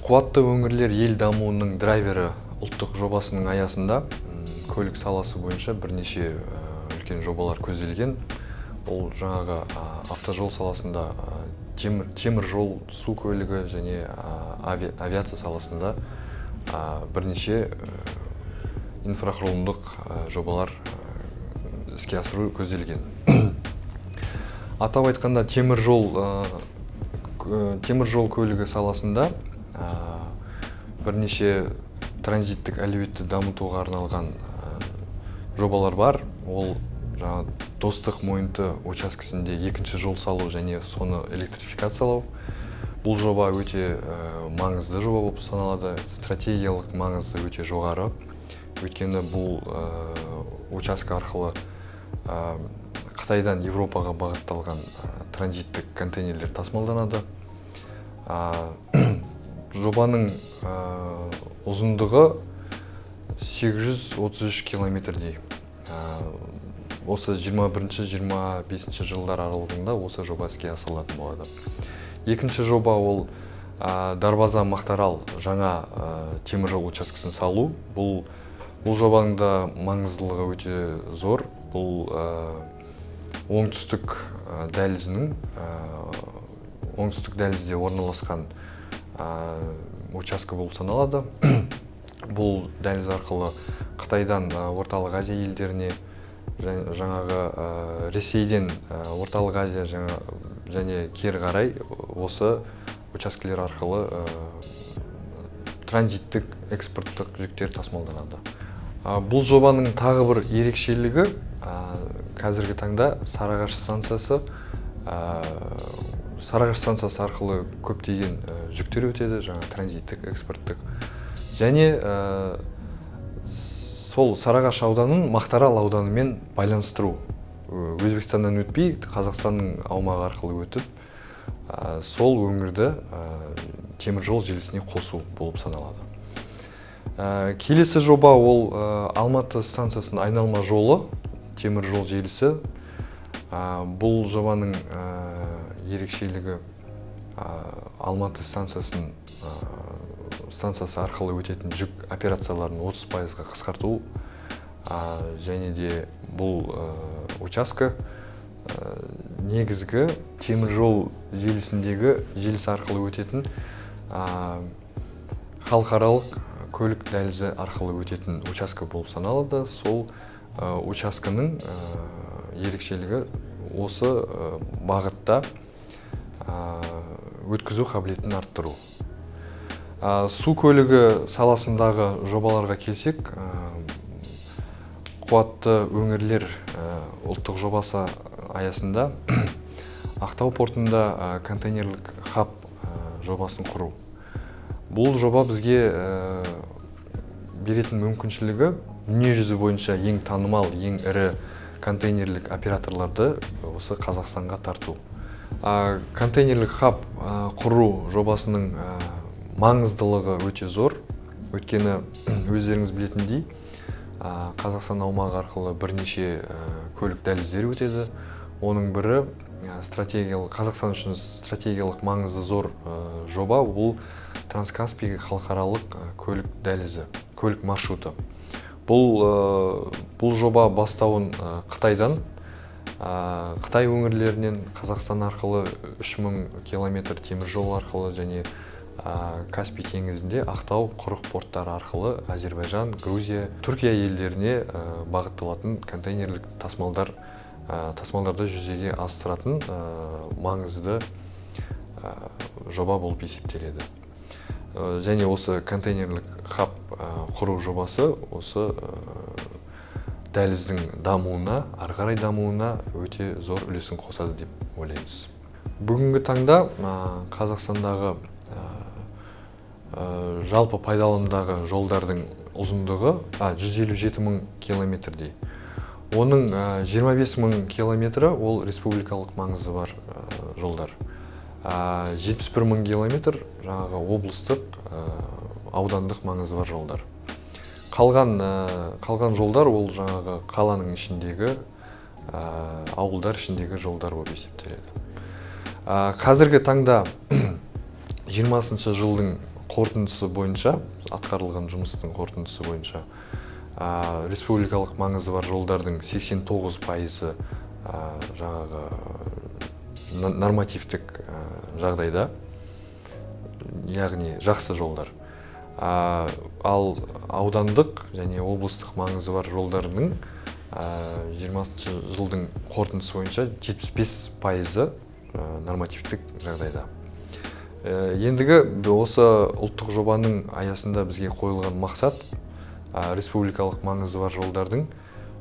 Қуатты өңірлер ел дамуының драйвері ұлттық жобасының аясында көлік саласы бойынша бірнеше үлкен жобалар көзделген. Ол жаңағы автожол саласында, темір жол, су көлігі және авиация саласында бірнеше инфрақұрылымдық жобалар іске асыру көзделген. Атап айтқанда, темір жол көлігі саласында бірнеше транзиттік әлеуетті дамытуға арналған жобалар бар. Ол жаңа Достық Мойынты учаскесінде екінші жол салу және соны электрификациялау. Бұл жоба өте маңызды жоба болып саналады, стратегиялық маңызы өте жоғары. Өйткені бұл учаске арқылы Қытайдан Европаға бағытталған транзиттік контейнерлер тасымалданады. Жобаның ұзындығы 833 километрдей. Осы 21-25 жылдар аралығында осы жоба іске асырылатын болады. Екінші жоба ол Дарбаза Мақтарал жаңа теміржол учаскесін салу. Бұл жобаның да маңыздылығы өте зор. Бұл оңтүстік дәлізінің, оңтүстік дәлізде орналасқан учаске болып саналады. Бұл дәліз арқылы Қытайдан Орталық Азия елдеріне, жаңағы Ресейден Орталық Азия және кері қарай осы учаскелер арқылы транзиттік экспорттық жүктер тасымалданады. Бұл жобаның тағы бір ерекшелігі, қазіргі таңда Сарыағаш станциясы арқылы көптеген жүктер өтеді, жаңа транзиттік, экспорттық. Және сол Сарыағаш ауданын Мақтаарал ауданымен байланыстыру. Өзбекстаннан өтпей, Қазақстанның аумағы арқылы өтіп, сол өңірді теміржол желісіне қосу болып саналады. Келесі жоба ол Алматы станциясының айналма жолы, теміржол желісі. Бұл жобаның ерекшелігі Алматы станциясы арқылы өтетін жүк операцияларын 30%-ға қысқарту, және де бұл учаске негізгі теміржол желісіндегі желісі арқылы өтетін халықаралық көлік дәлізі арқылы өтетін учаске болып саналады. Сол учаскенің ерекшелігі осы бағытта өткізу қабілетін арттыру. Су көлігі саласындағы жобаларға келсек, қуатты өңірлер ұлттық жобасы аясында Ақтау портында контейнерлік хаб жобасын құру. Бұл жоба бізге беретін мүмкіншілігі дүниежүзі бойынша ең танымал, ең ірі контейнерлік операторларды осы Қазақстанға тарту. Контейнерлік хаб құру жобасының маңыздылығы өте зор. Өйткені өздеріңіз білетіндей, Қазақстан аумағы арқылы бірнеше көлік дәліздері өтеді. Оның бірі стратегиялық, Қазақстан үшін стратегиялық маңызы зор жоба бұл Транскаспий халықаралық көлік дәлізі, көлік маршруты. Бұл жоба бастауын Қытайдан, Қытай өңірлерінен Қазақстан арқылы 3000 километр темір жол арқылы және Каспий теңізінде Ақтау, Құрық порттары арқылы Әзербайжан, Грузия, Түркия елдеріне бағытталатын контейнерлік тасымалдарды жүзеге асыратын маңызды жоба болып есептеледі. Және осы контейнерлік хаб құру жобасы осы дәліздің дамуына, ары қарай дамуына өте зор үлесін қосады деп ойлаймыз. Бүгінгі таңда Қазақстандағы жалпы пайдаланымдағы жолдардың ұзындығы 157 мың километрдей. Оның 25 мың километрі ол республикалық маңызы бар жолдар. 71 мың километр жаңағы облыстық, аудандық маңызы бар жолдар. Қалған жолдар ол жаңағы қаланың ішіндегі, ауылдар ішіндегі жолдар болып есептеледі. Қазіргі таңда 20-шы жылдың қорытындысы бойынша, атқарылған жұмыстың қорытындысы бойынша, республикалық маңызы бар жолдардың 89%-ы жаңағы нормативтік жағдайда, яғни жақсы жолдар. Ал аудандық және облыстық маңызы бар жолдарының 20-шы жылдың қорытындысы бойынша 75%-ы нормативтік жағдайда. Ендігі осы ұлттық жобаның аясында бізге қойылған мақсат республикалық маңызы бар жолдардың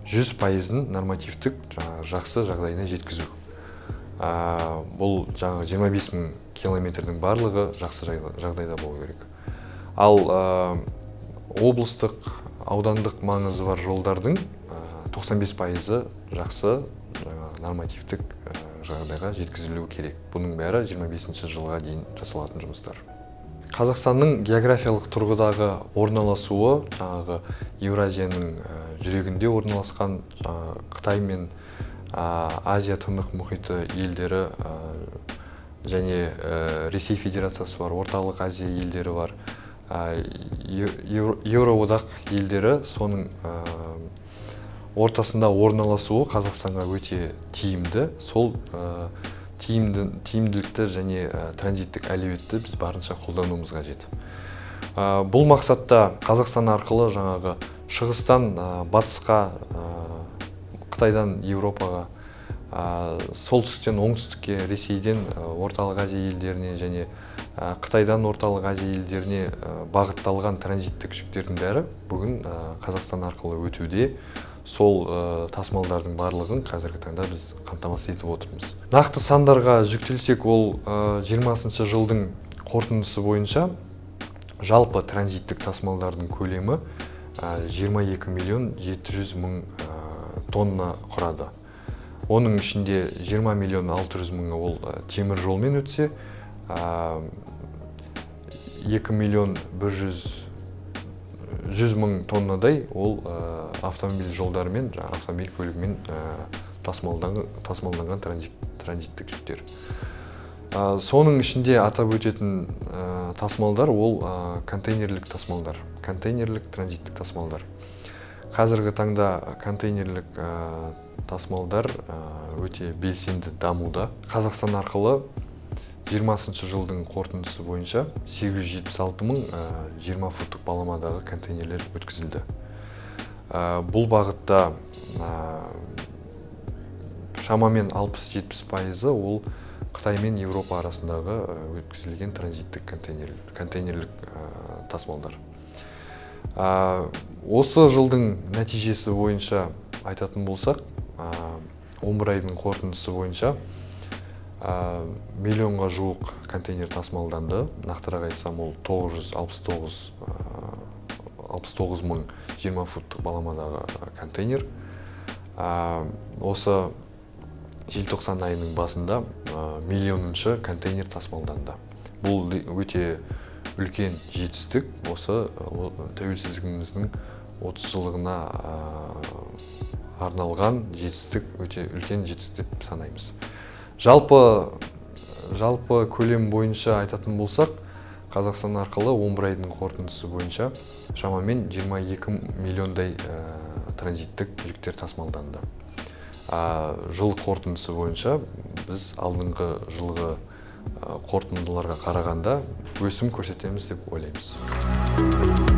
100%-ын нормативтік жаңағы жақсы жағдайына жеткізу. Бұл жаңағы 25 мың километрдің барлығы жақсы жағдайда болу керек. Ал облыстық, аудандық маңызы бар жолдардың 95%-ы жақсы жаңағы нормативтік жағдайға жеткізілуі керек. Бұның бәрі 25 жылға дейін жасалатын жұмыстар. Қазақстанның географиялық тұрғыдағы орналасуы, жаңағы Еуразияның жүрегінде орналасқан, жаңағы Қытай мен Азия тынық мұхиты елдері және Ресей Федерациясы бар, Орталық Азия елдері бар, Еуроодақ елдері, соның ортасында орналасуы Қазақстанға өте тиімді. Сол тиімділікті және транзиттік әлеуетті біз барынша қолдануымыз қажет. Бұл мақсатта Қазақстан арқылы жаңағы шығыстан батысқа, Қытайдан Еуропаға, солтүстіктен оңтүстікке, Ресейден Орталық Азия елдеріне және Қытайдан Орталық Азия елдеріне бағытталған транзиттік жүктердің бәрі бүгін Қазақстан арқылы өтуде. Сол тасымалдардың барлығын қазіргі таңда біз қамтамасыз етіп отырмыз. Нақты сандарға жүктелсек, ол 20-шы жылдың қорытындысы бойынша жалпы транзиттік тасымалдардың көлемі 22 миллион 700 мың тонна құрады. Оның ішінде 20 миллион 600 мыңы ол темір жолмен өтсе, 2 миллион 100 мың тоннадай ол автомобиль жолдарымен, жаңа автомобиль көлігімен тасымалданған транзиттік жүктер. Соның ішінде атап өтетін тасымалдар ол контейнерлік тасымалдар, контейнерлік транзиттік тасымалдар. Қазіргі таңда контейнерлік тасымалдар өте белсенді дамуда. Қазақстан арқылы 20-шы жылдың қорытындысы бойынша 876 мың 20 футтық баламадағы контейнерлер өткізілді. Бұл бағытта шамамен 60-70% ол Қытай мен Еуропа арасындағы өткізілген транзиттік контейнерлік тасымалдар. Осы жылдың нәтижесі бойынша айтатын болсақ, 11 айдың қорытындысы бойынша миллионға жуық контейнер тасымалданды. Нақтырақ айтсам, ол тоғыз жүз алпыс тоғыз, алпыс тоғыз мың жиырма футтық баламадағы контейнер. Осы желтоқсан айының басында миллионыншы контейнер тасымалданды. Бұл өте үлкен жетістік. Осы тәуелсіздігіміздің 30 жылдығына арналған жетістік, өте үлкен жетістік деп санаймыз. Жалпы көлем бойынша айтатын болсақ, Қазақстан арқылы 11 айдың қорытындысы бойынша шамамен 22 миллиондай транзиттік жүктер тасымалданды. Жыл қорытындысы бойынша біз алдыңғы жылғы қорытындыларға қарағанда өсім көрсетеміз деп ойлаймыз.